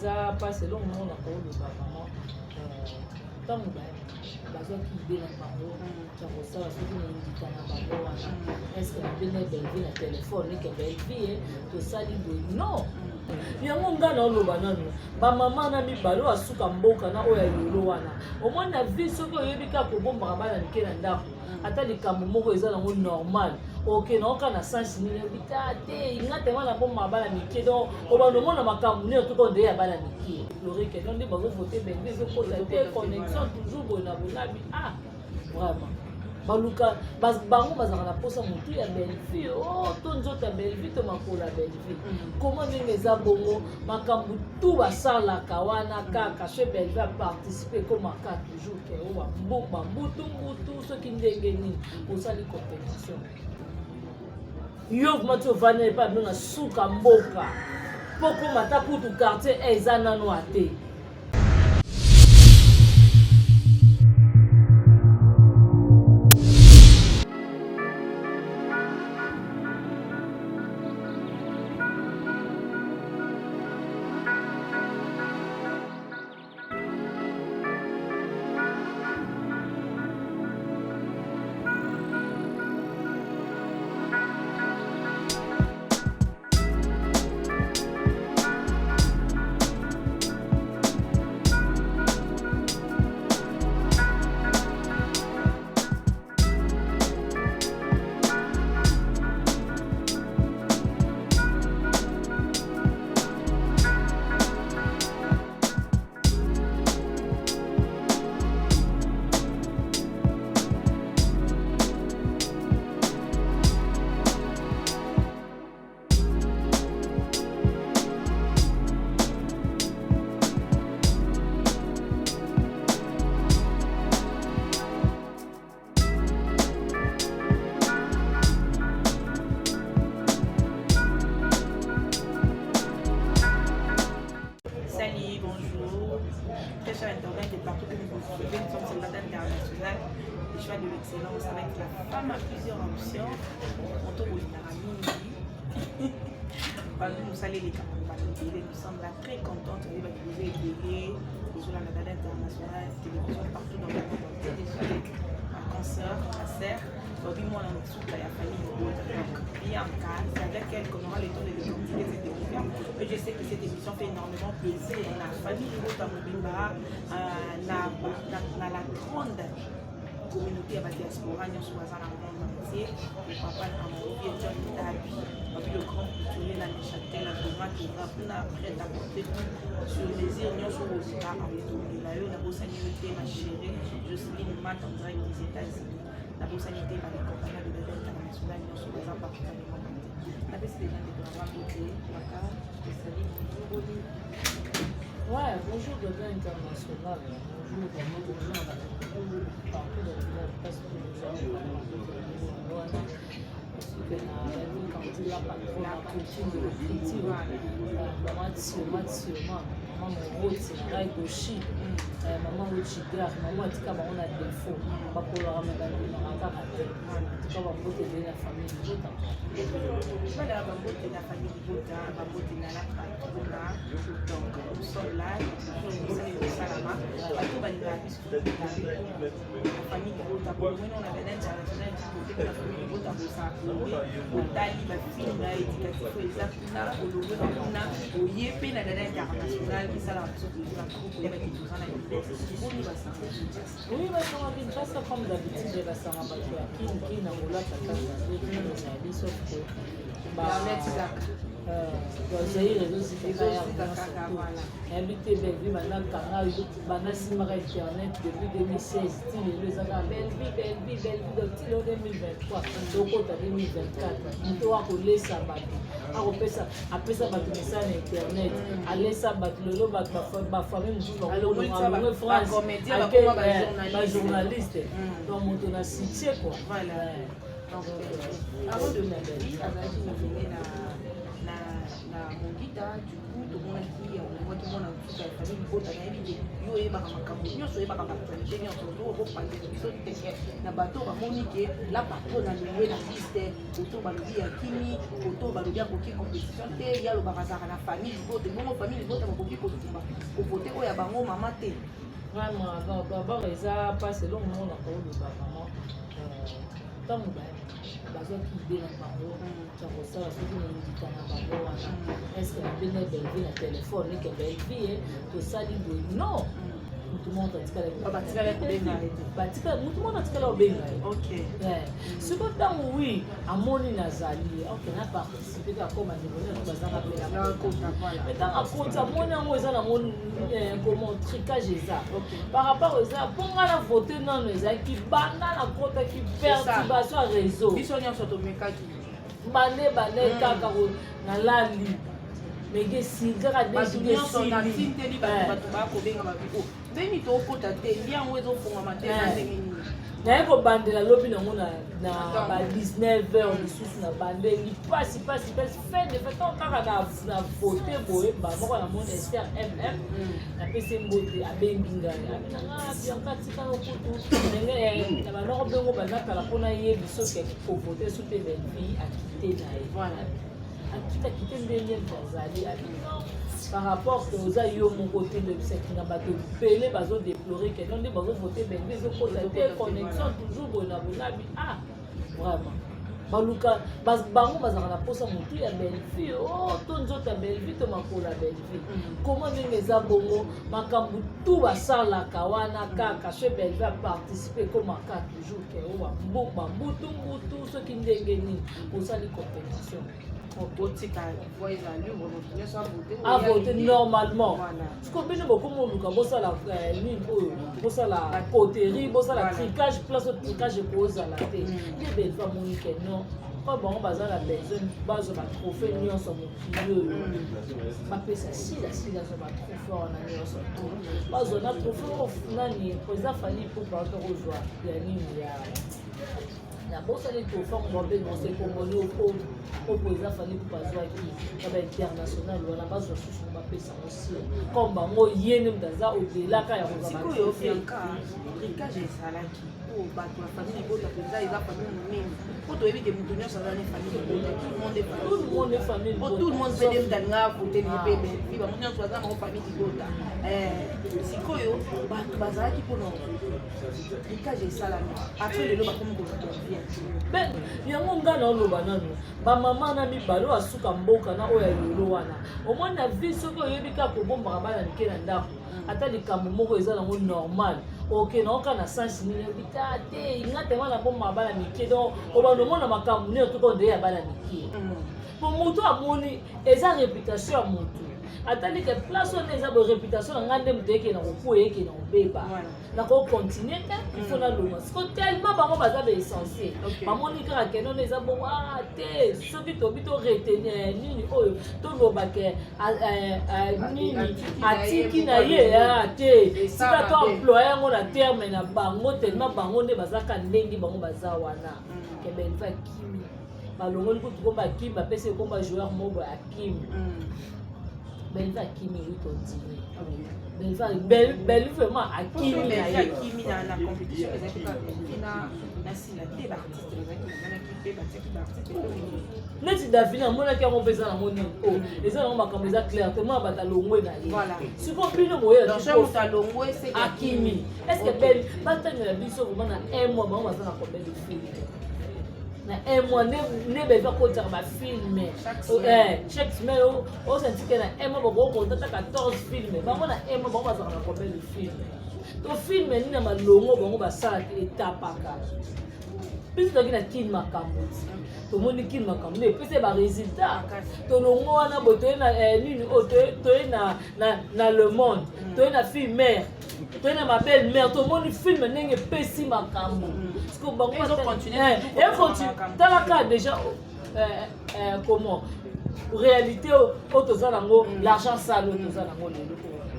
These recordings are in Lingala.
Eza mpasi. Eloko moko na koloba vraiment, ntango bazwaki idée na bango ya kosala soki na indika na bango wana, est-ce babenge Belvi na telefone eke Belvi tosali boye? Non. Yango nga na oloba nanu, bamama na mibale oyo asuka mboka na oyo ya yolo wana, omoni na vie, soki oyebi kaka kobombaka bana mike na ndako, ata likambo moko eza nango normal, okende oka na sens nini, oyebi ta te. Nga tema nabombaka bana mike, donc obanda omona makambo nini otuka nde ya bana mike plorike. Donc nde bazovote Belvi, ezokota te, connexion toujours boye na boye nabi. Ah, vraiment, baluka bango bazalaka na mposa motu ya Bellevue o to nzoto ya Bellevue to makolo ya Bellevue. Koma ndenge eza bongo, makambo tu basalaka wana kaka so Bellevue aparticipe, ekomaka toujours ke o bambutu mbutu. Soki ndenge nini osali compétition, yo vraiment ti ovandi epa bino na suka mboka, mpo koma ata kutu quartier eza nano ate. Salut, bonjour. Très cher internaute de partout que vous nous suivez, nous sommes sur Dada International, le choix de l'excellence avec la femme à plusieurs options. Moto bolingaka mingi. Parmi nous, allez les camarades, nous sommes là très contentes de vous ebele ozolanda Dada International télévision partout dans le monde entier. Je suis avec ma consoeur, ma sœur, Bobby mwana mosuka ya famille Libota. Donc Bianca, c'est avec elle qu'on aura le temps de décortiquer cette émission. Et je sais que cette émission fait énormément plaisir na famille Libota mobimba, na la grande communauté ya badiaspora nyonso baza na monde entier. Le papa na Amovi John Dabi babi, le grand couturier na Neuchâtel, na Goma, toza kuna prêt à porter tout sur désir nyonso okolinga akotongela yo. Nabosani yo te, ma chérie Jocelyne Mat en direct des États-Unis. Nabosani te bacompagnie de Dada International nyonso baza partout dans le monde entier. Napesi déjà ndeko na nga mbote. Maka, je te salue, bonjour, boni? Ouais, bonjour Dada International. Bonjour, vraiment, bonjour à partout dans le monde. Parce que nous avons que na kanti la patronne, la culture de l'écriture, maman Tioma Tioma, maman Moroti na Rai Goshi, maman Ochigar, maman atika bango na défaut, bakolaka me bandimaka kaka te. En tout cas, bambote ebele na famille Libota. Voilà, bambote na famille Libota, bambote na la patrona. Donc nous sommes là toujours, mosala ekosalama, bato balingaka biso, la famille Libota. Bolongwena na Dada International, kote na famille Libota, bosakole otali bafilm ya éducatif oyo eza kuna. Olongwena kuna, oye mpe na Dada International, esalaka biso plaisir na trop koyebaki toza na bino. Boni basango? Oui, basanga Kinshasa comme d'habitude, basanga bato ya kinki na kolata kaka ezali, sauf que bazaire ezozika. Nayebi te, Bellevue banda kanga, banda simbaka internet depuis 2016 ti lelo, eza kaka Bellevue, Bellevue, Bellevue. Donc ti lelo 2023, tokota 2024, moto oyo akolesa bato, akopesa, apesa bato misala na internet, alesa bato. Lelo bato, bafamille mosusu bakolongwe France, bajournaliste. Donc moto na succès quoi. Voilà. Donc, avant de Bellevue azalaki nominé na Mongita, du coup tomonaki olongwaki mwana mosusu ya famille Libota. Nayebi te, yo oyebaka makambo nyonso, oyebaka baactualité nyonso, okopandela biso teke na bato bamoni ke la patronne alongwe na liste. Koto balobi ya kimi, koto balobi akoki compétition te. Ye alobaka azalaka na famille Libota, bongo famille Libota bakoki kotumba. bango mama te. Vraiment, donc d'abord eza mpasi. Eloko moko na koloba vraiment, ntango bazwaki idée na bango ya kosala soki mondika na bango wana, est-ce babenda Belvi na telefone eke Belvi ye tosali boye? Non, mutu moko atikala kobenga ye te. Batikala, mutu moko atikala kobenga ye. Sikoyo ntango wi amoni nazali, ok, na participe kaka koma ndeko nyonso bazanga mpe na ntango akoti, amoni yango eza nango comment, trucage eza par rapport eza mpo nga na vote nano ezalaki banda nakotaki perturbation ya réseau. Biso nyonso tomekaki. Bande bande kaka nalali meke esili kaka. Bato nyonso natinteli bato, bato bakobenga babi o ndenge tokota te, ndi yango ezofungama te, eza ndenge nini? Naye kobandela lobi nango na ba 19 heures lisusu na bandeli pasi pasi pasi. Fin de fait, ntango kaka na vote boye, bamoko namoni Ester mm napesi mbote, abengi ngai, abi nanga Bianca, tikanga kutu ndenge na bandako bengo bazakala mpona yebi soki kovote so te. Belvi akite na ye, akite, akite ndenge azali. Abi non, par rapport ke oza yo moko te, ndebisaki na bato ebele bazodéplorer ke non, nde bazovote Belvi ezokota te, connexion toujours boye na boye. Nabi ah, vraiment baluka bango bazalaka na mposa motu ya Bellevie o to nzoto ya Bellevie to makolo ya Bellevie. Koma ndenge eza bongo, makambo tu basalaka wana kaka so Bellevie aparticipe, ekomaka toujours ke o bambutu mbutu soki ndenge nini osali compétition. Otika voix eza libre, moto nyonso avote. Avote normalement. Siko bino bokomi oluka bosala nini oyo, bosala coterie, bosala trucage, place oyo trucage ekozala te. Nde Belvi amoni ke non, oyo bango baza na besoin bazwa batrophée nyonso mokili oyo, bapesa sila sila, azwa batrophée wana nyonso to bazwa na trophée oyo nani, président Fally Ipupa to kozwa ya nini ya nabosani trophée yango babenga se congolais oyo président Fally Ipupa azwaki na bainternational wana, bazwa susu bapesa yango sila comme bango ye nde moto aza odelaka ya kozwa. Sikoyo Bianca, trucage ezalaki po bato ya famille libota mpenza eza famille monene, po toyebi ke moto nyonso aza ne famille libota, tout le monde est Tout le monde est famille. Po tout le monde mpe nde moto alinga avote ne mpe Belvi, bango nyonso baza nango famille libota. Sikoyo bato bazalaki mpona trucage esalami, après lelo bakomi kozwa bien. Ben yango nga na oloba nanu, bamama na mibale oyo asuka mboka na oyo ya lelo wana, omoni na vie soki oyebi kaka kobombaka bana mike na ndako, ata likambo moko eza nango normal, okende oka na sens nini, obi ta te nga tema nabombaka bana mike. Donc obanda omona makambo nini otuka ondeye ya bana mike, po motu amoni eza réputation ya motu, atali ke place wana eza boye, réputation na ngai nde moto ekende kokuya, ekende kobeba, nakocontinue te, il faut nalonga. Siko tellement bango baza baessentiel, bamoni kaka ke nono eza bongo, ah te, soki tobi to retenir nini oyo toloba ke nini atiki na ye te, sika to employe yango na terme na bango, tellement bango nde bazaka ndenge bango baza wana ke Belvi akimi, balongoli kutu komba akimi, bapesi ekomba joueur moko akimi. Belvi akimi, oui, tondimi Belvi vraiment akimi na ye. Akimi na compétition ezalaki kaka Belvi na Sila te, baartiste bazalaki, namonaki mpe batiaki baartiste mpe mosusu. Neti Davina, amonaki yango mpe eza nango nini o eza nango makambo eza clair te, mwana bato alongwe na ye. Sikoyo bino boye akimi, est ce que bel batangela biso vraiment na un mois bango baza na combien de film na un mois? Nde Belvi akotaka bafilm chaque semaine, osanti ke na un mois bakokonta ata 14 film. Bango na un mois bango bazalaka na combien de film to film nini na malongo bango basalaka etapaka? Biso tozalaki na Kini makambo ti tomoni Kini makambo nde epesa barésultat, tolongo wana boye, toye na nini oyo, toye na Le Monde, toye na fille mère, toye na Ma Belle Mère, tomoni film ndenge epesi makambo. Bango talaka déjà comment réalité oyo toza nango, l'argent sale oyo toza nango lelo,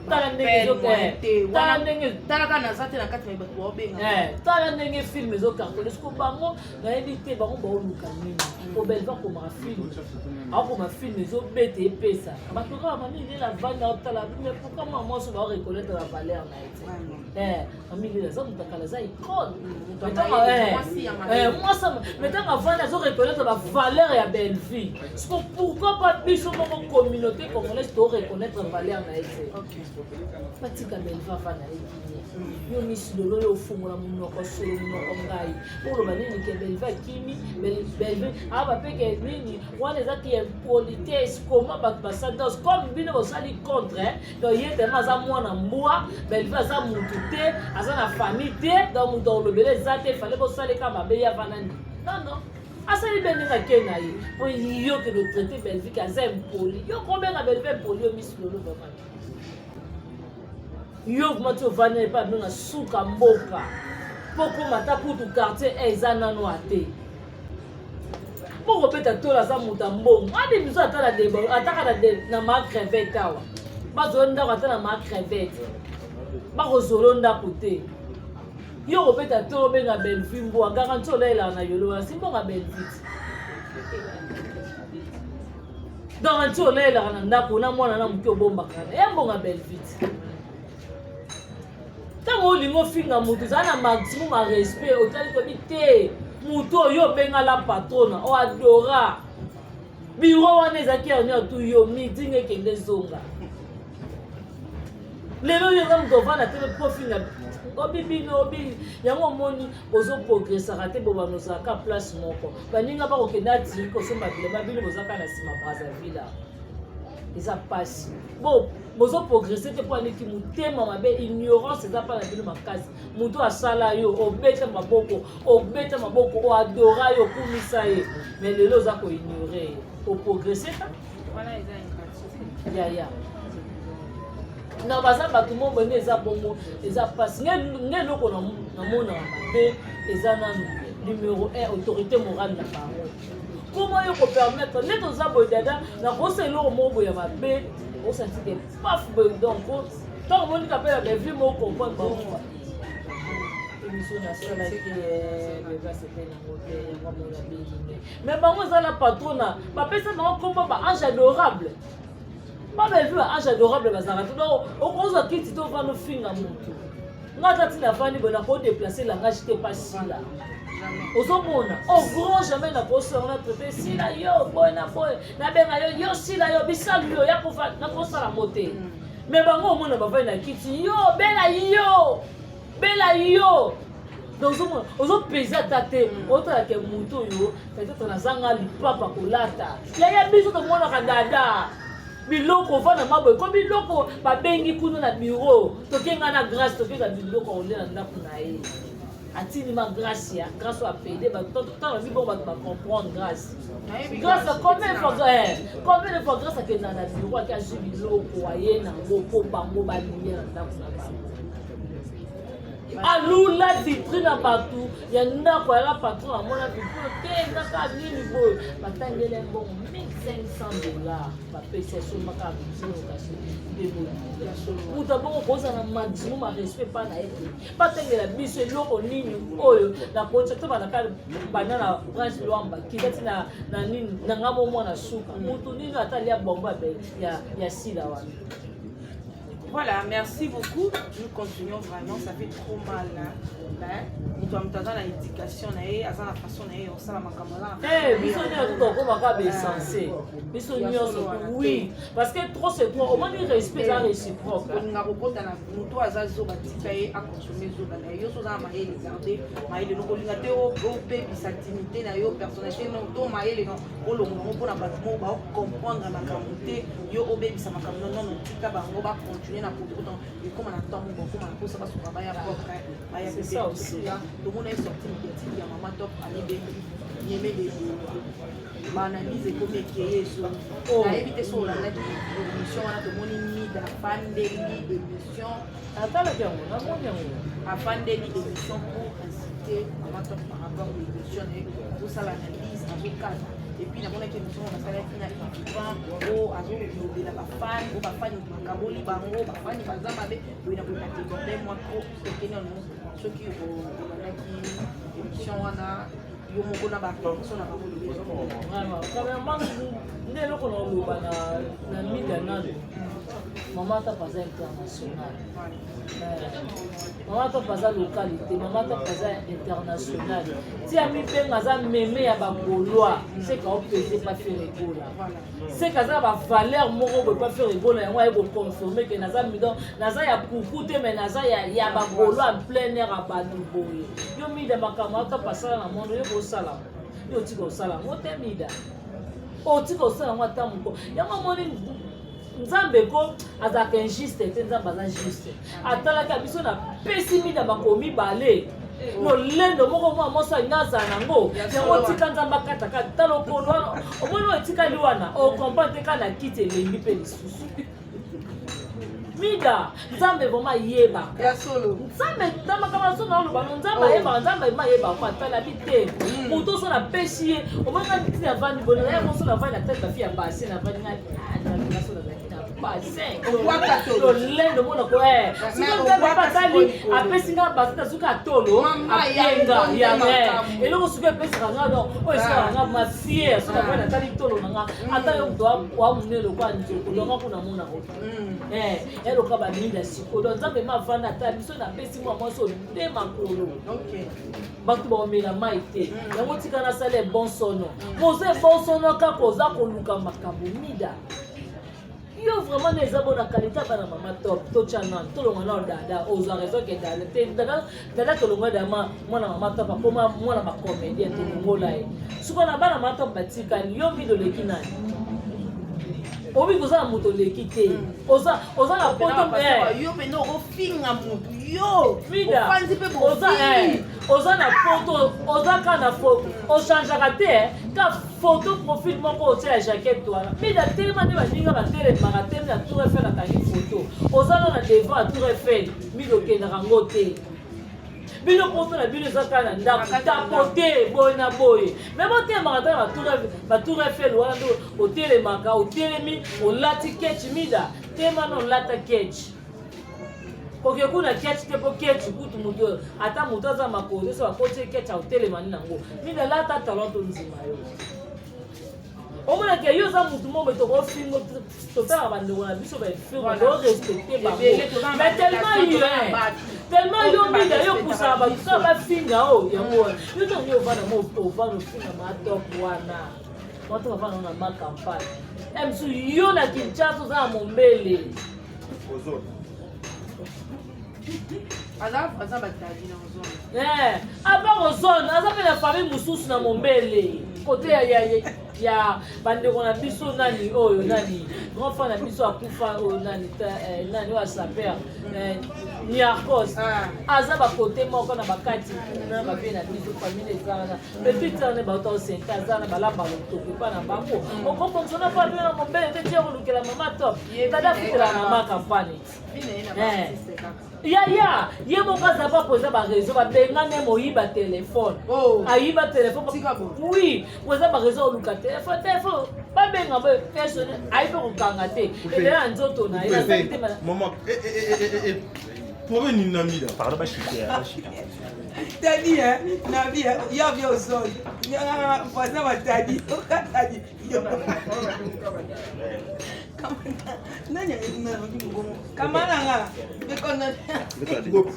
tala ndenge, tala ndenge. Talaka naza te na kati na bato baobenga. Tala ndenge film ezocartonne. Siko bango nayebi te bango baoluka nini, po Belva akomaka film, akoma film ezobeta, epesa bato kaka Mami Lela vanda otala. Mais pourquoi mwa mwasi baoreconnaître la valeur na ye te? Mami Lela aza moto akala, aza icône mwasi, mais ntango avandi azoreconnaître bavaleur ya Bellevie. Siko pourquoi Pourquoi pas biso moko communauté congolaise to reconnaître valeur na ye te? Batika Belva va na ye kimia. Yo Miss Lolo, yo ofungola monoko solo monoko ngai oloba nini ke Belva akimi? Belve aba mpe ke nini wana eza ki impolitesse. Comment bato basali donc comme bino bosali contre? Donc ye tellement aza mwana mbwa, Belve aza mutu te, aza na famille te, donc moto akolobela eza te. Fale bosaleka mabe ye avanda nini? Non, non, asali be ndenge ake na ye po yo ke lotraite Belvi ke aza impoli. Yo kobenga Belvi impoli, yo Miss Lolo, vraiment yo vraiment ti ovandi epai bino na suka mboka mpo koma ata kutu quartier e eza nano ate mpo kobeta tolo. Aza moto ya mbongo adi biso ata na ataka na ma crevette awa, bazolo ndako ata na ma crevette, bakozolo ndako te. Yo kobeta tolo, obenga Bellevue mbwa, garanti olayelaka na yolo wana si mbonga Bellevue, garanti olayelaka na ndako na mwana na moke, obombaka na ya mbonga Bellevue. Ntango olingi ofinga motu, ozala na maximum ya respect. Otali koyebi te motu oyo obengala patrona o adora biro wana ezalaki ya nyonso tu yo meeting ekende ezonga. Lelo oyo eza moto ovanda te mpo ofinga obi bino obi yango. Omoni, bozoprogressaka te, bobanda ozalaka place moko. Baninga bakokende atiri kosomba bilamba, bino bozaka na nsima Brazzaville. Eza mpasi bo bozoprogresse te mpo aleki motema mabe, ignorance eza mpa na bino makasi. Moto asala yo, obeta maboko, obeta maboko, oadora yo, okumisa ye, mais lelo oza koignore ye, oprogresse ta. Yaya na baza bato mo boye nde eza bongo, eza mpasi. Nge eloko namonaka mabe eza nanu numéro 1, autorité morale na bango. Comment yo kopermettre nde toza boye? Dada, nakosa eloko moko boye ya mabe, osanti ke paf boye. Donc ntango omoni kapela Bellevue moko, comprendre bango émission nasalaki beva sepeli yango te, yango amona bengi. Mais bango eza na patrona, bapesa bango kombo ba ange adorable. Ba Bellevue, ba ange adorable bazalaka te. Donc okozwa kiti te, ovanda ofinga motu. Nga ata ntina avandi boye, nakodeplace langage te pa Sila. Ozomona, au grand jamais nakosala na traité Sila yo boye na boye, nabenga yo, yo Sila, yo bisalu, yo ya kofa, nakosala ngo te. Mais bango omona bavandi na kiti, yo bela, yo bela, yo. Donc ozomona ozopesa ata te, otalaka motu oyo peut-être nazanga lipapa kolata. Yaya, biso tomonaka dada biloko ovanda maboye ko biloko babengi kuna na bureau, tokenga na Grâce, tokeza biloko kolia na ndako na ye. Atindi ma Grâce ya Grâce oyo apede bato. Ntango babi bongo, bato bacomprendre Grâce. Grâce, combien de fois, combien de fois Grâce akenda na bureau, ake azwi biloko, aye nango mpo bango balia na ndako na bango. Alula vitrine ya bato ya ndako yala patron, amona vitrine te ngaka nini boye, batangeli mbongo 1500 $, bapesi, asombaka vitrine. Kasi nde moto abongo kozala na maximum ya respect mpa na ye te. Batangela biso eloko nini oyo nakotia to bandaka banda na Prince Lwamba kita ti na nini na nga mo mwana suka motu nini ata alia bombo ya Sila wana. Voilà, merci beaucoup. Nous continuons vraiment, ça fait trop mal. Hein? Mais, moto ya moto aza na éducation na ye, aza na façon na ye osala makambo, aza na biso nyonso tokomaka baessence, biso nyonso, oui, parce que trop c'est trop. Omoni, respect eza réciproque. Olinga kokota na moto aza zoba, tika ye aconsome zoba na ye. Yo so oza na mayele, garde mayele no. Kolinga te obebisa dignité na yo, personnalité no to mayele no, olongola yango mpona bato moko baocomprendre makambo te. Yo obebisa makambo no, nono, tika bango bacontinue na koto. Ekóma na ntango bakóma na mposa basuka baya propre, baya. C'est ça aussi. Tomona ye sortie médiatique ya mama Top, amibengi Nieme de baanalyse ekomi ekeye ezongi. Nayebi te so olandaki émission wana. Tomoni Mida afandeli émission. Atalaki yango, namoni yango. Afandeli émission pour inciter mama Top par rapport à émission na ye, azosala analyse, azokata. Et puis namonaki émission oyo basalaki na Ivan o azolobela bafani o bafani bakaboli bango, bafani baza mabe boye na boye. Badéborde mwa trop ekeni ano. Soki olandaki émission wana, yo moko na baréaction na bango lobi. Vraiment, premièrement, nde eloko na oloba na Mida nano. Mama Top aza international. Mama Top aza locale te, Mama Top aza international. Ti amibenga aza meme ya ba Gaulois, seka opese pa Ferre Gola. Seka aza na ba valeur moko boye pa Ferre Gola, yango aye ko confirmer que naza midon, naza ya kuku te mais naza ya ya ba Gaulois en plein air ya bato boye. Yo Mida makambo ya Top asala na monde yo kosala. Yo otika kosala yango te Mida. Otika kosala yango ata moko. Yango omoni Nzambe ko azalaka injuste te, Nzambe aza juste. Atalaka biso na pesi mida makolo mibale lolendo moko mwa mwasi alingi azala nango yango tika Nzambe akataka ta lokolo wana omoni oyo etikali wana okomprendre te kaka na kiti elembi mpe lisusu mida Nzambe vraiment ayebaka Nzambe na makambo na so na oloba no Nzambe ayebaka Nzambe ma ayebaka ko atala bi te moto oso napesi ye omoni nga ntina avandi boye nazali moso navandi na tete bafi ya bassin navandi nga nzambe nga so nazalaki na bassin lolendo mona ko sikoyo nzambe mpe atali apesi nga bassin nazuka atolo apienga ya eloko sikoyo epesaka nga donc oyo esalaka nga ma fier soki navandi natali tolo na nga ata yo moto wa monene lokola nzoko donc nga kuna monako eloka baminda sikoyo donc nzambe ma avanda ata biso napesi mwa mwasi oyo nde makolo bato bakomela mai te yango tika nasala ebonsono moza ebonsono kaka oza koluka makambo mida yo vraiment na eza bona qualité bana mama top totya nanu tolonga nano dada ozwa raison ke dada te dada dada tolonga dama mwana mama top akoma mwana bacomédien tolongola ye sikoyo na bana mama top batikali yo mida oleki nani obi koza na moto oleki te oza oza na poto yo mpenza okofinga motu yo Mida ofandi mpe oza oza na poto oza kaka na foto ochangeaka te ka photo profil moko otia ya jaquette wana mida telema nde baninga batelemaka telemi na tour Eiffel akangi photo oza no na devant ya tour Eiffel mida okendaka yango te bino poto na bino eza kaka na ndako tapote boye na boye me botelemaka ata na batour Eiffel wana nde otelemaka otelemi olati ketch mida telema na olata ketch koke kuna ketch te mpo ketch kutu moto ata moto aza makolo te so akoti ye ketch akotelema nini yango mida lata talon to ndima yo omonaka yo oza motu moko boye tokofingo totalaka bandeko na biso bainfirme torespecte bango mais tellement yo tellement yo mida yo opusaka bato kaka bafinga oyo yango wana yo ntango yo ovanda mo ovanda ofinga matop wana matop avanda na ma campagne mosusu yo na Kinshasa oza na mombele aza aza batali na ozone apart ozone aza mpe na famille mosusu na mombele kote ya, ya, ya, ya bandeko na biso nani oyo nani grand frère na biso akufa oyo nani nani oyo asaper niarcos aza bakote moko na bakati kuna babe na biso famille eza wana petit wana bauta osente aza na balamba lotoko epa na bango okofonctionne mpo abe na mombele te tia kolukela mama top tata afutela mama campagne yaya ye moko aza pa po eza bareseau babengani ye moyiba telefone ayiba telefone oui po eza bareseau oluka telefone telefone babenga boye personne ayi mpe kokanga te ebele na nzoto na ye nasali te problème nini na mida Pardon, bashite, bashite. Tadi, hein, na vie, yo vie au zone. Voisin wa Tadi, Tadi. Nani kama na nga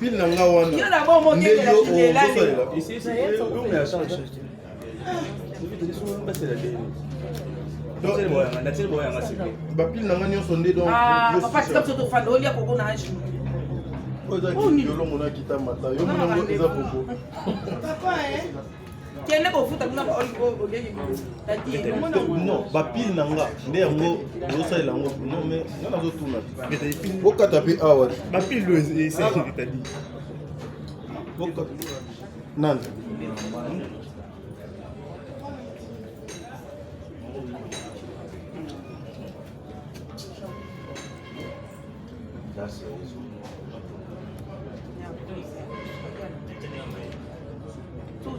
pile na nga wana yo na bongo nde yo ozosalela Ici, ici, mais la charge. bapile na nga nyonso nde donc papa tika biso tofanda olia koko na ange oyo eza yolongo na kita mata yo monango eza koko papa kende kofuta kuna olieki non bapile na nga nde yango ozosalela yango non mais nga nazotuna bokata mpe awa Bapile c'est-à-dire. nani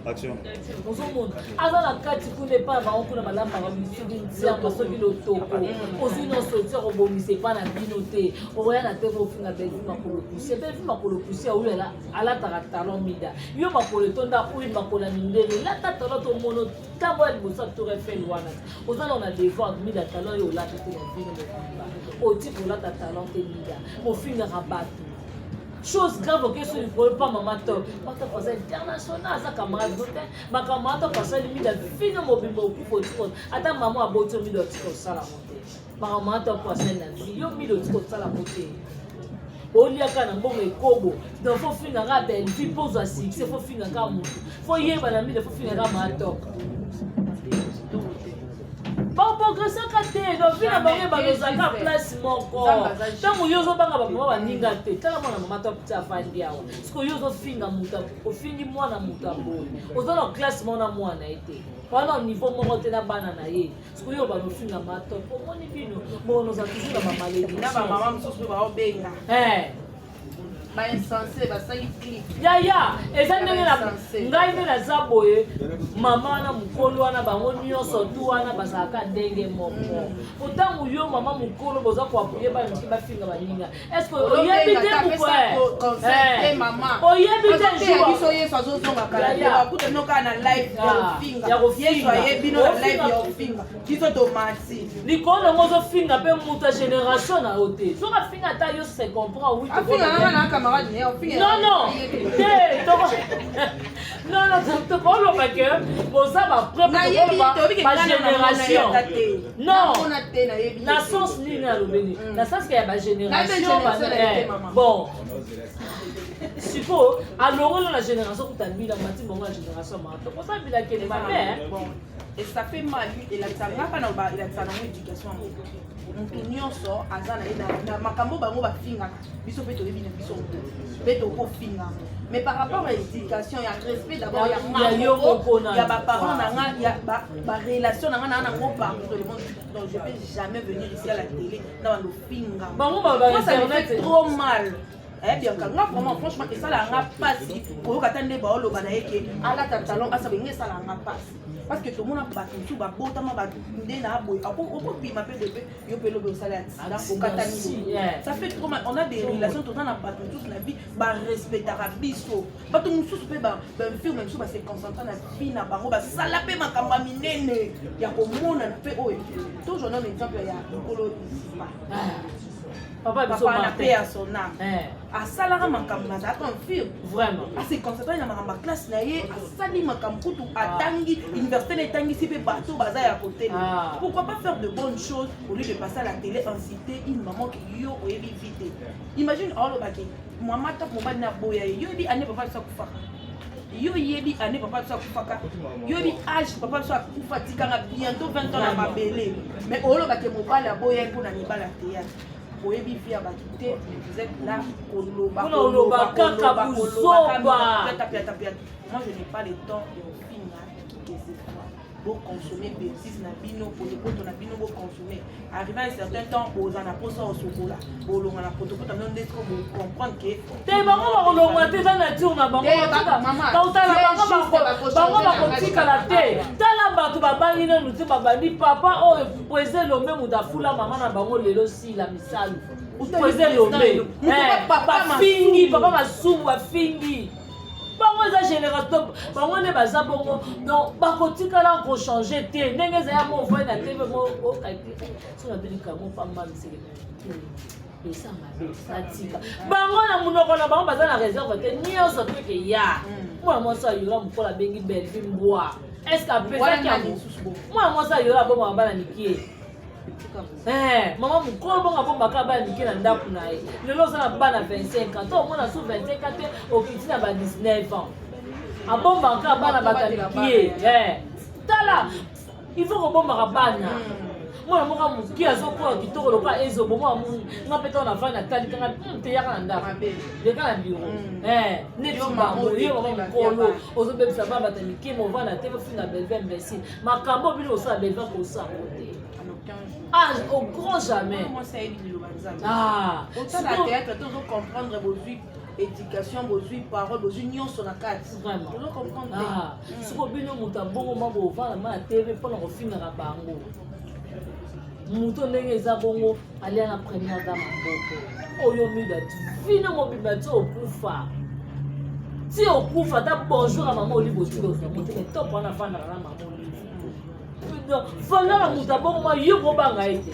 Action. Ozomona aza na kati kuna epai na bango kuna balambaka soki ntiamba soki lotoko, ozwi nyonso oti kobongisa epai na bino te. Okoya na te kofinga Belvi makolo poussière. Belvi makolo poussière oyo alataka talon. Mida yo makolo etonda oyo makolo ya mindele, lata talon tomono. Ntango ya liboso ya Tour Eiffel wana oza nao na devant. Mida, talon oyo olata te na bino mobimba, oti kolata talon te. Mida, mofingaka bato, chose grave. Oke so likolo pa mama to bato aza international, aza camarade no te. Makambo ata pasali Mida fino mobimba okufa, otiko ata mama aboti yo. Mida, otika osala ngo te. Makambo ata po asali na vie yo, Mida, otika osala ngo te. Oliaka na mbongo ekobo, donc faut fingaka Bellevue mpo ozwa succès. Faut fingaka motu, faut yeba na Mida, faut fingaka matok. Baprogresaka te, donc vie na bango ebanda ozalaka place moko. Ntango yo ozobanga bamama baninga te, tala mwana mama to ti afandi awa. Sikoyo yo ozofinga moto, ofingi mwana moto ya boye, oza na classe moko na mwana ye te, wana niveau moko te na bana na ye. Sikoyo yo banofinga matop, omoni bino bono oza toujours na na bamalédiction. Bamama mosusu mpe baobenga. Bainsensé basali clip. Yaya, eza ndenge na Insensé. ngai nde naza boye. Mama wana, mokolo wana, bango nyonso tu wana bazalaka ndenge moko. Otango yo mama mokolo boza koappuyer bana mike bafinga baninga, est ce que oyebi te mama? Oyebi te jour biso Yesu azozonga kala te. Yaya. Bakuta bino kaka na live ya Ah, kofinga. ya kofinga. Yesu aye bino na live ya Ofinga. kofinga, biso tomati. Likolo nango ozofinga mpe moto ya génération na yo te. Soki afinga ata yo, se comprend, oui. Afinga nanga na camarade ne ofinga. Non, non te, non, non, tokoloba ke boza Nayebi toyebi ke bagénération. Non. Namona te, nayebi. Na sens nini alobeli? Na sens ke ya bagénération. Génération na ye te, mama. Bon, sikoyo alongoli na génération kuta mbila mati bongo na génération mama tokosambila kende mabe. Bon, et ça fait mal. Elakisa nga mpa na elakisa nango éducation ya motu. Motu nyonso aza na ye na makambo. Bango bafingaka biso mpe toyebi na biso mpe tokofinga, mais par rapport à éducation ya respect d'abord ya Ya yo moko na ya baparent na nga, ya barelation na nga na nango partout dans le monde. Donc je peux jamais venir ici à la télé na bando finga. Bango ba Moi, ça me fait internet. trop mal. Bianca, nga vraiment, franchement, esalaka nga mpasi koyoka ata nde baoloba na ye ke alata talon asa boye. Nga esalaka nga mpasi parce que tomona bato mosusu babotama bato nde na boye, okobima mpe depe yo mpe lobi osala accident, okatani. Ça fait trop mal. On a des relations, toza na bato mosusu na vie barespectaka biso. Bato mosusu mpe bafirme mosusu base concentre na vie na bango, basala mpe makambo ya minene ya komonana mpe oyo. Tozwa nano exemple ya nkolo Isipa. Papa biso. Papa na paix à son âme. Asalaka makambo, azalaka infirme. Ase concentre na makambo ya classe na ye, asali makambo kutu atangi université na etangisi mpe bato baza ya kotele. Pourquoi pas faire de bonnes choses au lieu de passer à la télé, inciter une maman que yo oyebi vie te? Imagine aolobaki mama top mobali na boya ye. Yo yebi ane papa biso akufaka? Yo yebi ane papa biso akufaka? Yo yebi age papa biso akufa? Tikanga bientôt 20 ans na mabele, mais olobaki mobali aboya ye mpona mibali ya théâtre. Oyebi vie ya bato te. Vous êtes là koloba. Mpona koloba kaka buzoba. Piata piata. Moi, je n'ai pas le temps ya kofinga qui que ce soit. Boconsommer bêtise na bino, potopoto na bino, boconsommer. Arrivé un certain temps, boza na posa osokola, bolonga na potopoto na bino nde siko bocomprendre ke Te, bango bakolongwa te, eza nature na bango. Bautala bango, bango bakotikala te. Tala bato babangi nanu te, babandi papa oyo président Elombe, moto afula mama na bango lelo sila misalu. Président Elombe bafingi papa Masumu, bafingi bango. Eza génération bango nde baza bongo, donc bakotikala kochange te. Ndenge ezali mo ovai na tv mo okalite so na bilikango pamba miseke eza mabe. Natika bango na monoko na bango, baza na réserve te. Nyonso teke ya mwana mwasi ayola mokolo abengi Bellevue mbwa, est ce que apesaki yango? Mwana mwasi ayola abomaka bana mike. Mama mokolo bongo abombaka bana mike na ndako na ye. Lelo oza na bana 25 ans to omona su 25 ans te, okiti na ba 19 ans, abombaka bana bato ya mike. Tala, il faut kobombaka bana. Mwana moko moke azokola kitoko lokola ezobo. Mwa nga mpe ntango navandi natali kanga te, yaka na ndako, leka na bureau neti bango. Yo mama mokolo ozobebisa bana bato ya mike, movanda te, bofinga Bellevue imbécile. Makambo bino kosala, Bellevue kosala te. Ah, au grand jamais. nzambe. Ah, Otala théâtre te ozo comprendre, bozwi éducation, bozwi parole, bozwi nyonso na kati. Vraiment. Ozo comprendre te. Ah, siko bino moto abongo ma bovanda ma na TV mpona kofingaka bango. Moto ndenge eza bongo alia na première dame ya mboka oyo mida vino mobimba ti okufa, ti okufa, ata bonjour ya mama Olive otika ozwa moto me top wana avandaka na mama Olive. Donc valeur ya moto abongo ma yo kobanga ye te.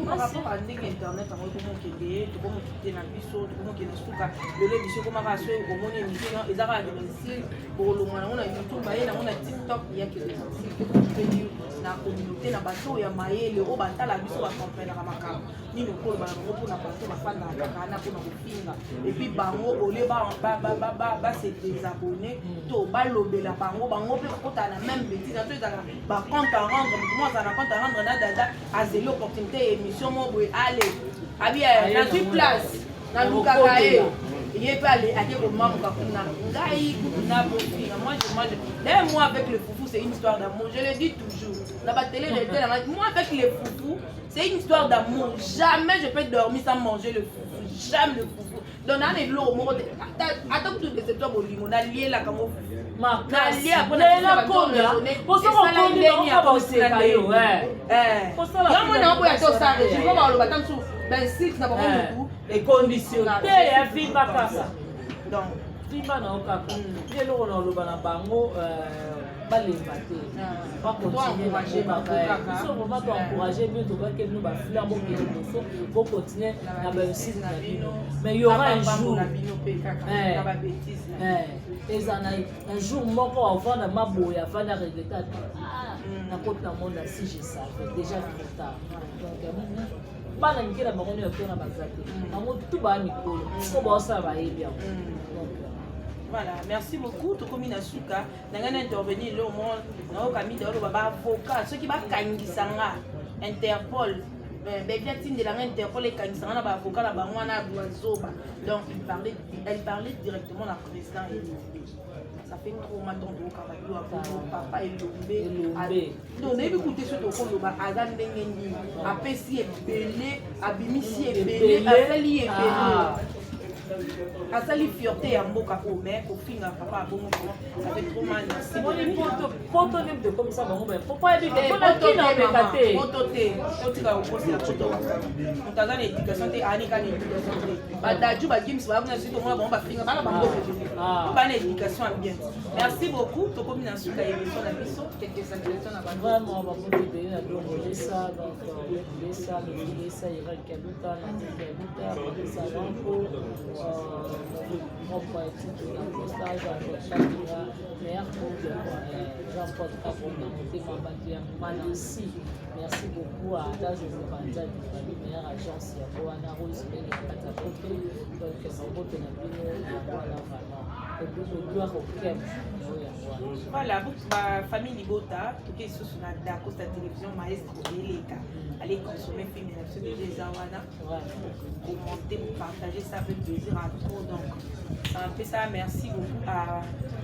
Par rapport à ndenge internet yango ekomokende, tokomokite na biso, tokomokende suka. Lelo émission ekomaka so omoni émission eza kaka domicile, bokolongwa nango na YouTube, baye nango na TikTok. Yaki domicile na communauté na bato oyo ya mayele oyo batala biso, bacomprenaka makambo nini okoloba na bango mpona bato bafandaka kaka wana mpona kofinga. Et puis bango ole base désabonner to balobela bango, bango mpe bakotala na même bêtise na to ezala bacompte à rendre. Moto mo azala na compte à rendre na dada, azeli opportunité ya émission mo boye, ale abi nazwi place, nalukaka ye, ye mpe ale ake komamuka kuna. Ngai kutu na bofinga, moi je mange. D'ailleurs, moi avec le foufou, c'est une histoire d'amour, je le dis toujours na batélé réalité na ngai. Moi avec le foufou, c'est une histoire d'amour. Jamais je peux dormir sans manger le foufou. J'aime le foufou. Donc naa na eloko moko te, ata kutu déception, bolingo, nalielaka ngo fufu. Makasi. Nalia mpona Lela konda posoki okondi bango baseka yo. Yango na oboya te osala régime mpo baloba ta mosusu bainsulte na bango motu. Econdition te ya vimba kaka. Donc vimba na yo kaka. Nde eloko na oloba na bango, balemba te, bacontinue biso vraiment toencourage bino, tobaki bino bafleur, bokende liboso, bocontinue na baréussite na bino. Mais y aura un jour na bino mpe kaka na babêtise. Eza na un jour moko avanda maboya, avanda regretter: ah, nakoti na monde si je savais déjà, trop tard. Donc bana mike na bango nyonso na baza te, bango tu baa mikolo po baosala, bayebi yango. Donc Voilà, merci beaucoup. Tokomi na suka. Na ngai na intervenir lelo mo nayoka mida oloba baavocat soki bakangisa nga Interpol, bebi atindela nga Interpol ekangisa nga na baavocat na bango wana bazoba. Donc il parlait, elle parlait directement na président Elombe. Ça fait trop mal. Donc toyoka bato ya bongo, papa Elombe. Elombe. Donc nayebi kutu so tokoloba aza ndenge nini, apesi ebele, abimisi ebele, Ebele. asali ebele, Ah. asali fierté ya mboka oyo, mais kofinga papa abongo, vraiment ça fait trop mal. Merci. Omoni poto, poto nde moto ekomisa bango boye, po yebi Eh, mpona poto kina te, omeka mama. te. Poto te, totika kokosela poto. Moto aza na éducation te, anika na éducation te. Badaju bagims bayakuna soki tomona bango bafinga bana bango Ah. po bana éducation ya bien. Merci beaucoup, tokomi na suka ya émission na biso. Quelques salutations na bango. Vraiment, bamutu ebele na Dongolesa, donc Lesa, Lesa, Iran Kaluta, Nadi Kaluta, Marisa Lampo, propre titre na Costa, Jean-Paul Shakira, meilleur couple, Jean-Paul Kabonga, motema bato ya Manansi. Merci beaucoup à Ada José Banza, Babi, meilleure agence yango wana, Rose Mene na kati ya poto. Donc mabote na bino yango wana, vraiment gloire au kem yango yango wana. Voilà, bafamille libota, toke lisusu na Dacosta Télévision, maestro eleka. Allez consommer film na biso, déjà eza wana. Commenter, partager, ça fait plaisir à trop. Donc c'est un peu ça. Merci beaucoup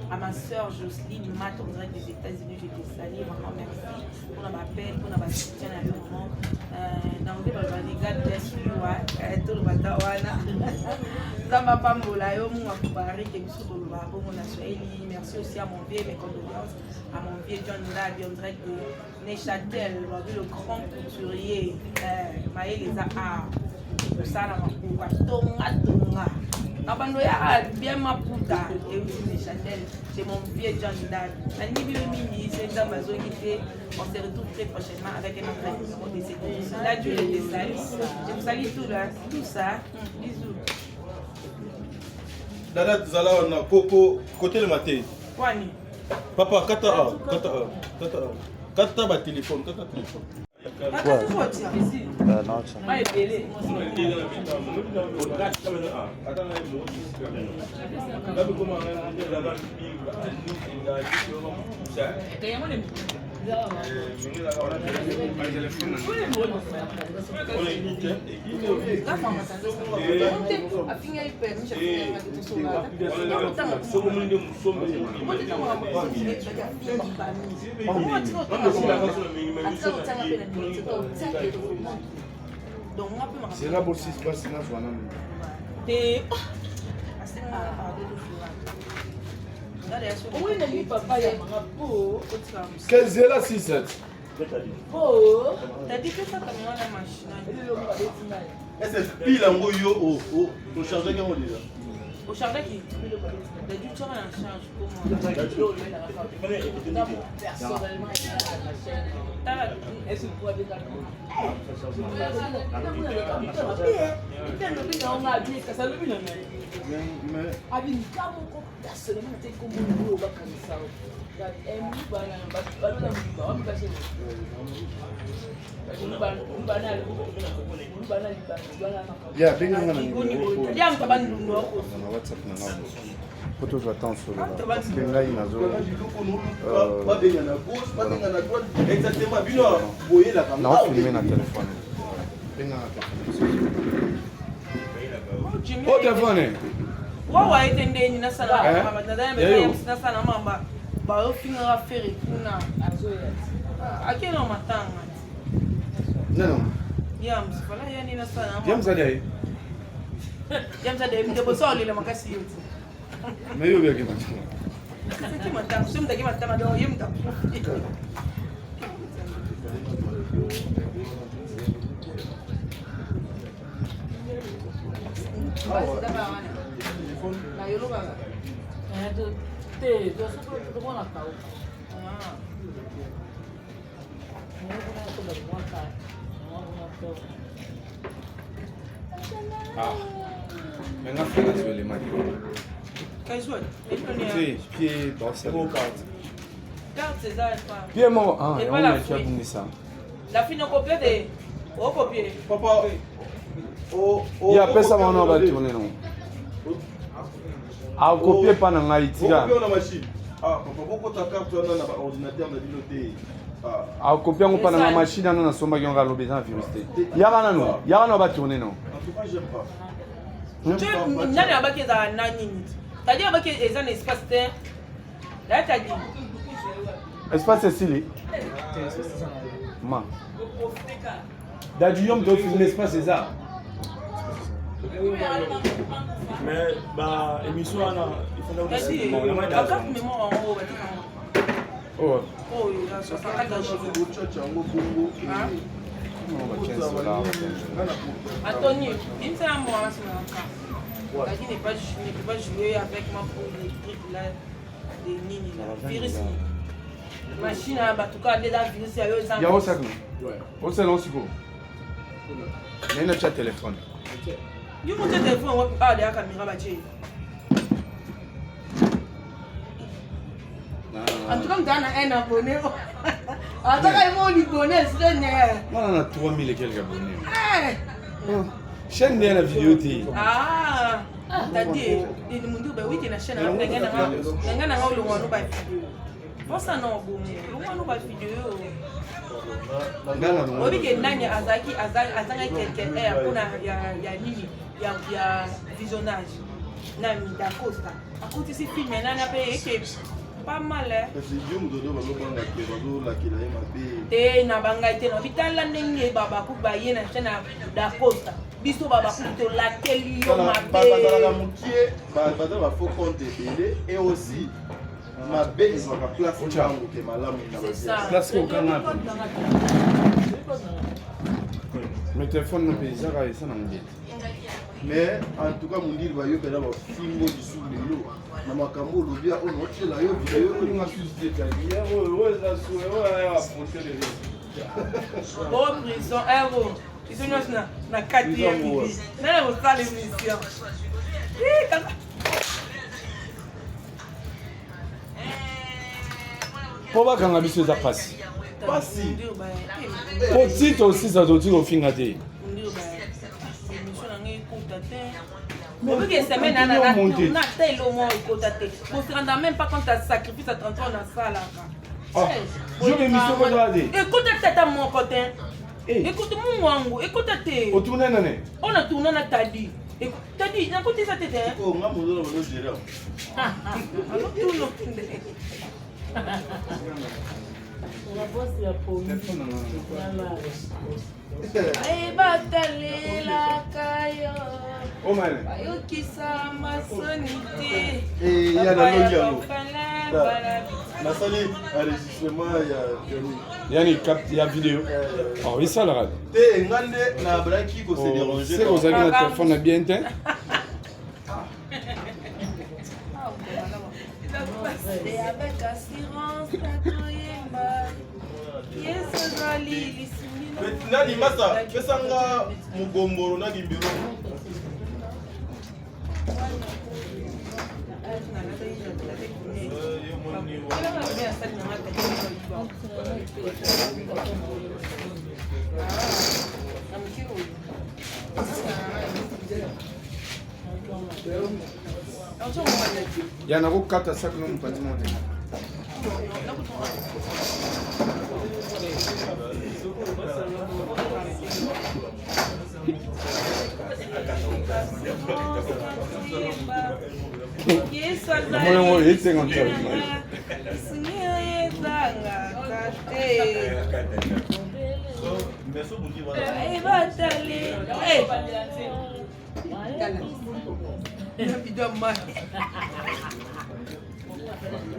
à ma sœur Jocelyne Matt en direct des États-Unis, je te salue vraiment. Merci pour ma appel, pour ma soutien na yo vraiment. Na anglais baloba ni God bless you. Toloba ta wana Nzambe apambola yo, Mungu akubariki. Biso toloba bongo na Swahili. Merci aussi à mon vieux, mes condoléances à mon vieux John Ndabi en direct de Neuchâtel, babi le grand couturier, mayele eza art, kosala makuka, tonga tonga na bando ya bien maputa euti Neuchâtel chez mon vieux John Ndabi. Nalingi bino mingi, se Nzambe azongi te. On se retrouve très prochainement avec un autre numéro de cette émission là. Dieu te salue, je vous salue tout là, tout ça. Bisous. Dada, tozala wana koko kotelema te. Wani. Papa, kata awa, kata awa, kata awa, kata batelefone, kata telefone. Ma ebele. Afingai permis, afingai nga te, tosolaka. Atika otanga mpe na minute. Donc nga mpe makambo Zela bosis basi nazwa nanu. Te asenga nga pardon tosola. Omoni nalingi papa ya manga po Ke zela 6 po Tadi pesa kamera na machine. elelo moko abeti ngai. Est-ce que pile yango yo ochargeaki yango déjà? Ochargeaki? Dadi tiaka na charge comment? Personnellement, na chaîne. Tala Est-ce que vous avez abinga moko personnellement te komona oyo bakanisa Ya benga nga na numéro Ya moto bandundu akosa. na WhatsApp na nga po tozwa temps solola parce que ngai nazo biloko noluka babenga na gauche, babenga na droite, exactement bino boyelaka. Naofilme na telefone, benga na telefone. O telefone. Wawa ete ndeni nasala Eh? Yayo. nasala mamba bayofingaka fere kuna akena matanga. Non, non. Yams vala yani nasala. James ali aye. Yams ade ndeboso olela makasi yo ti. Mais yo obiyaki matanga. Saki matanga so mutaki matanga donc ye mutu akufi. Te tokomona kauka. Ah. Mais nga fela nazwa elema te. Kaizwa. Te pie baosala. Carte eza pa. Pie moko ah Et yango pas la naki fruit. abungisa. La fille no copie te. Okopie. Papa, Ye apesa bango na batourne nango. Akopie mpa na ngai tika. Okopie na machine. Ah papa, bokota carte wana na baordinateur na bino te. Ah, Akopie yango mpa na ngai machine wana nasombaki yango alobi eza na virus te. Yaka nano, yaka nano batourne nango. en tout cas, j'aime pas. Tu nani abaki ezala na nini? C'est-à-dire abaki eza na espace te. Là t'as dit. Espace esili. Ma. Dadi yo moto ofilme espace eza. Mais ba émission wana il faut Tadi, ba carte mémoire en haut batika. Oh. Oh, il y a 64 giga. Ochacha yango bongo. Hein? Ba 15 dollars. Anthony, il me semble moi c'est un cas. Tadi n'est pas ne peut pas jouer avec moi pour les trucs là de nini là. Virus. Machine à batuka nde eza virus ya yo eza. Yango osaka no? Osala yango sikoyo? Naye natya telefone. Yo moto téléphone wapi ah derrière caméra batie. En tout cas, on a un abonné. En tout cas, ils m'ont libonné, c'est né. Wana na 3000 et quelques abonnés. Chaîne nde na video te. Ah, tadi, ni mundu ba wiki na chaîne na nga na nga na nga olongwa no ba vidéo. Posa na obongo, olongwa no ba vidéo. Nga na longo. Oyebi ke nani azalaki azangaki quelque heure mpona ya nini ya visionnage. Nani Dacosta akotisi film nani ape eke pas mal eh. Kasi yo moto oyo bazobanga te, bazolakela ye mabe. Te na bangai te na bitala ndenge babakuki baye na chaîne ya Dacosta biso babakuki tolakeli yo mabe. Bazalaka mokie, baza ba faux compte ebele et aussi mabe ezwaka place ntango ke malamu na C'est ça. Place kokanga. Mais telefone no mpe ezaka eza na ngeti. Mais en tout cas, mondili bayokela bafingo lisusu lelo na makambo olobi oyo naotiela yo video oyo. Oh prison, eh oh. Biso nyonso na quatrième midi. Nana kosala émission. Eh, kaka. Mpo bakanga biso eza mpasi. Pasi. Mundiru ba- eh, Po ti tosisa totika kofinga te. Mundiru ba- émission na ngai ekota te. Oyoki semaine na na Monte. na ata eloko moko ekota te. Bo se rendre même pas compte ya sacrifice ya 33 nasalaka. Ah, jour émission kozala te. Ekota te ata moko te. Eh. Ekota mungu wangu, ekota te. Otourne nane? Oyo na tourna na Tadi. Tadi, nakotisa te te. Oyo nga moto na bazogere. Azotuna. Batalelaka yo bayokisa masoni te. Eh, ya nalongi yango nasali enregistrement ya Johnny. Yani cap ya video. Oh, esalaka te nga nde nabandaki ko se déranger. Se ozalaki na telefone na bien te. Avec assurance natoyemba Yesu azali lisungi. Nani masa pesanga mugomboro na gimbiro. Ya nakokata sak no mopanzi moko te. Namoni yango esenga nzambe.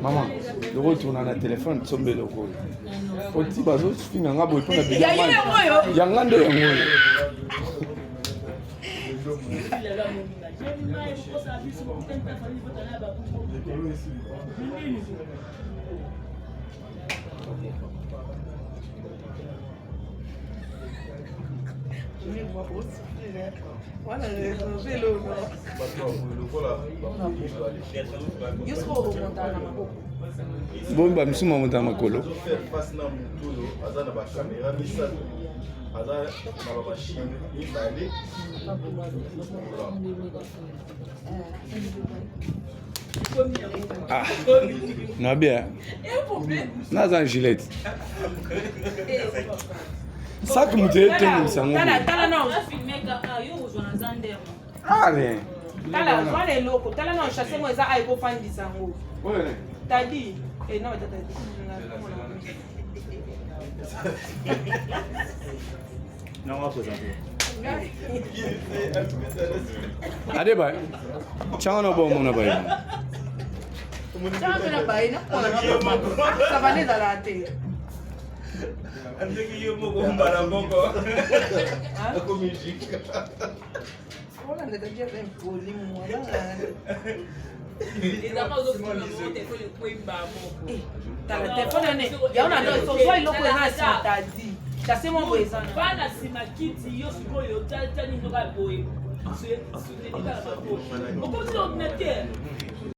Mama, loko tourna na telefone somba eloko oyo po ti bazofinga nga boye mpona bilamba yanga nde yango oyo. Bomba bamisusu mamota makolo. Face na motu oyo aza na bakamera misato, aza na bamashine mibale. Ah, na bien naza gilette sak moto etengisa yango. Ah, rien. Tala, zwa eloko, tala na chasse ngo eza ayi kofandisa yango. Tadi, eh non, tadi. Non, on va présenter. Adeba, tianga na bomona baye. Tianga na baye na pona ça va ezala te. Ndenge yo moko mbala moko. Akomi jika. Olanda tadi aza impoli mwana. Tala telefone ane, yango na ndo ozwa eloko eza na nsima tadi. Chasse moko eza na. Bana nsima kiti yo sikoyo tani ndoka boye. Soutenir kaka makolo. Okomi ordinateur.